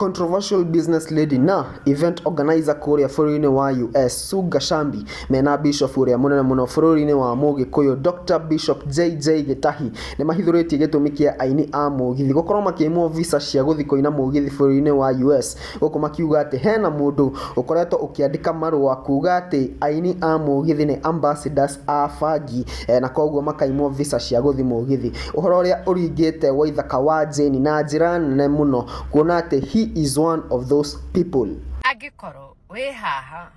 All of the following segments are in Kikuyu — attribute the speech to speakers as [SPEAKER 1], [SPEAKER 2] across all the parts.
[SPEAKER 1] Controversial business lady na event organizer kũrĩa bũrũri-inĩ wa US Sue Gacambi mena bishop ũrĩa mũnene mũno bũrũri-inĩ wa Mũgĩkũyũ Dr. Bishop JJ Gĩtahi nĩ mahithũrĩtie gĩtũmi kĩa aini a mũgithi gũkorwo makĩimwo visa cia gũthiĩ kũina mũgithi bũrũri-inĩ wa US gũkũ makiuga atĩ hena mũndũ ũkoretwo ũkĩandĩka marũa kuga atĩ aini a mũgithi nĩ ambassadors a bangi na koguo makaimwo visa cia gũthiĩ mũgithi. Ũhoro ũrĩa ũringĩte Waithaka wa Jane na njĩra nene mũno kuona atĩ he is one of those people.
[SPEAKER 2] Angĩkorwo wĩ haha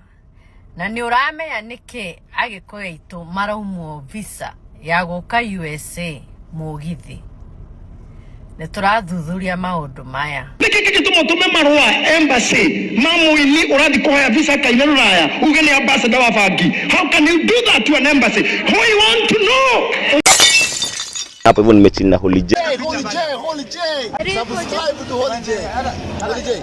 [SPEAKER 2] na nĩ ũramenya nĩkĩ Agĩkũyũ aitũ maraumwo visa ya gũka USA mũgithi, nĩ tũrathuthuria maũndũ maya.
[SPEAKER 3] Nĩkĩ gĩgĩtũma ũtũme marũa embassy ma mũini ũrathiĩ kũhoya visa kaine rũraya uge nĩ ambassador wa bangi? How can you do that to an embassy? We want to know.
[SPEAKER 4] Hapo hivyo nimechill na Holy J.
[SPEAKER 5] Holy J, Holy J. Subscribe to Holy J. Holy J.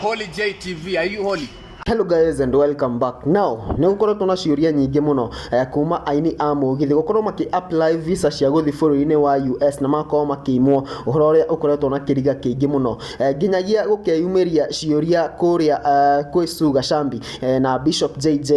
[SPEAKER 6] Holy J TV, are you holy?
[SPEAKER 1] Hello guys and welcome back. Now, nĩ gũkoretwo na ciũria nyingĩ mũno kuma aini a mũgithi gũkorwo makĩ apply visa cia gũthiĩ bũrũri-inĩ wa US na magakorwo makĩimwo, ũhoro ũrĩa ũkoretwo na kĩriga kĩingĩ mũno nginyagia gũkeyumĩria ciũria kũrĩa kwĩ Sue Gacambi na Bishop JJ,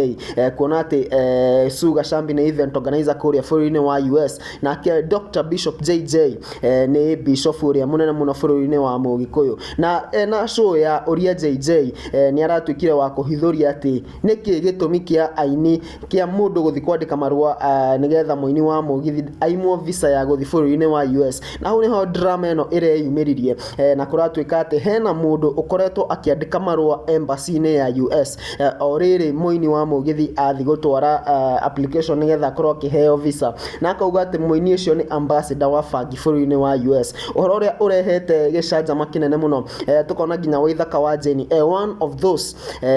[SPEAKER 1] kuona atĩ Sue Gacambi nĩ event organizer kũrĩa bũrũri-inĩ wa US, nake Dr. Bishop JJ nĩ bishop ũrĩa mũnene mũno bũrũri-inĩ wa Mũgĩkũyũ. Na ena show ya Ũria JJ nĩ aratuĩkire wa kũhithũria atĩ nĩkĩ gĩtũmi kĩa aini kĩa mũndũ gũthiĩ kwandĩka marũa nĩgetha mũini wa mũgithi aimwo visa ya gũthiĩ bũrũri-inĩ wa US. Na hau nĩho drama ĩno ĩreyumĩririe, na kũratuĩka atĩ hena mũndũ ũkoretwo akĩandĩka marũa embassy-inĩ ya US o rĩrĩ mũini wa mũgithi athiĩ gũtwara application nĩgetha akorwo akĩheo visa, na akauga atĩ mũini ũcio nĩ ambassador wa bangi bũrũri-inĩ wa US, ũhoro ũrĩa ũrehete gĩcanjama kĩnene mũno. Tũkona nginya Waithaka wa Jane, one of those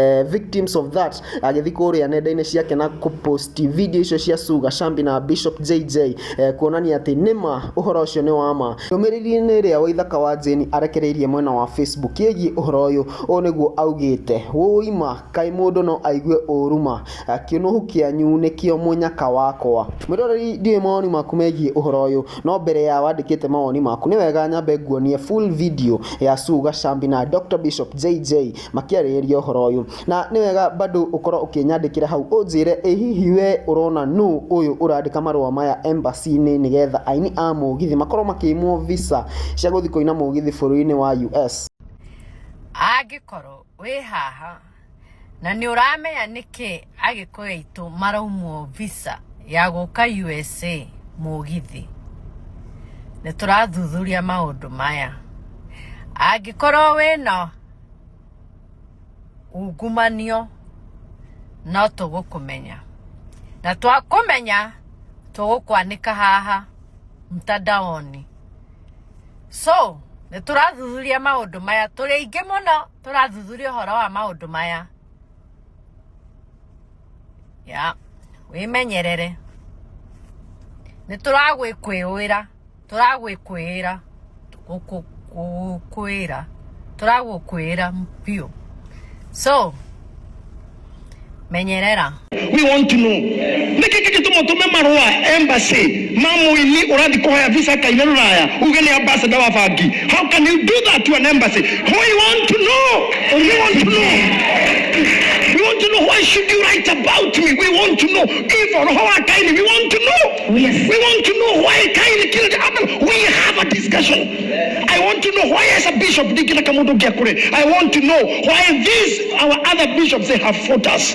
[SPEAKER 1] victims of that, agĩthiĩ kũrĩa nenda-inĩ ciake na kũpost video icio cia Sue Gacambi na Bishop JJ, kuonania atĩ nĩma ũhoro ũcio nĩ wa ma. Ndũmĩrĩri-inĩ ĩrĩa Waithaka wa Jane arekereirie mwena wa Facebook ĩgiĩ ũhoro ũyũ, ũũ nĩguo augĩte: "Wũima kaĩ mũndũ no aigue ũru ma kĩũnũhu kĩanyu nĩkĩo mũnyaka wakwa." Mwĩroreri, ndiũĩ mawoni maku megiĩ ũhoro ũyũ, no mbere ya wandĩkĩte mawoni maku nĩ wega nyambe nguonie full video ya Sue Gacambi na Dr. Bishop JJ makĩarĩrĩria ũhoro ũyũ, na nĩ wega bado ũkorwo ũkĩnyandĩkĩra hau ũnjĩre ĩ hihi we ũrona nũ ũyũ ũrandĩka marũa maya embassy-inĩ nĩgetha aini a mũgithi makorwo makĩimwo visa cia gũthiĩ kũina mũgithi bũrũri-inĩ wa US.
[SPEAKER 2] Angĩkorwo wĩ haha na nĩ ũramenya nĩkĩ Agĩkũyũ aitũ maraumwo visa ya gũka USA mũgithi, nĩ tũrathuthuria maũndũ maya. Angĩkorwo wĩna ungumanio no tũgũkũmenya, na twakũmenya tũgũkwanĩka haha mtandaoni. So nĩ tũrathuthuria maũndũ maya, tũrĩ aingĩ mũno tũrathuthuria ũhoro wa maũndũ maya ya wĩmenyerere. Nĩ tũragwĩkwĩra, tũragwĩkwĩra, gũkwĩra, tũragũkwĩra biũ, so menyerera.
[SPEAKER 3] We want to know. Nĩkĩ gĩgĩtũma ũtũme marũa embassy ma mũini ũrathiĩ kũhoya visa kaine rũraya uge nĩ ambassador wa bangi? How can you do that to an embassy? We want to know. We want to know. We want to know, why should you write about me? We want to know if roho wa Kaini. We want to know. We want to know why Kaini killed Abel. We have a discussion. I want to know why, as a bishop, ndingĩreka mũndũ ũngĩ akũre. I want to know why these our other bishops, they have fought us.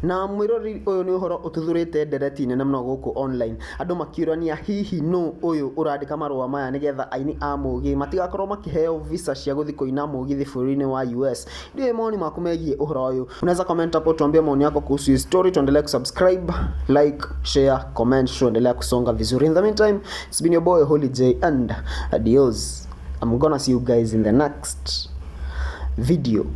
[SPEAKER 1] Na mwĩroreri, ũyũ nĩ ũhoro ũtuthũrĩte ndereti nene mũno gũkũ online, andũ makĩũrania hihi nũ ũyũ ũrandĩka marũa maya nĩgetha aini a mũgithi matigakorwo makĩheo visa cia gũthiĩ kũina mũgithi bũrũri-inĩ wa US. Ndiũĩ maoni maku megiĩ ũhoro ũyũ. Unaweza comment hapo, tuambie maoni yako kuhusu hii story. Tuendelee kusubscribe, like, share, comment, tuendelea kusonga vizuri. In the meantime, it's been your boy Holy J and adios. I'm gonna see you guys in the next video.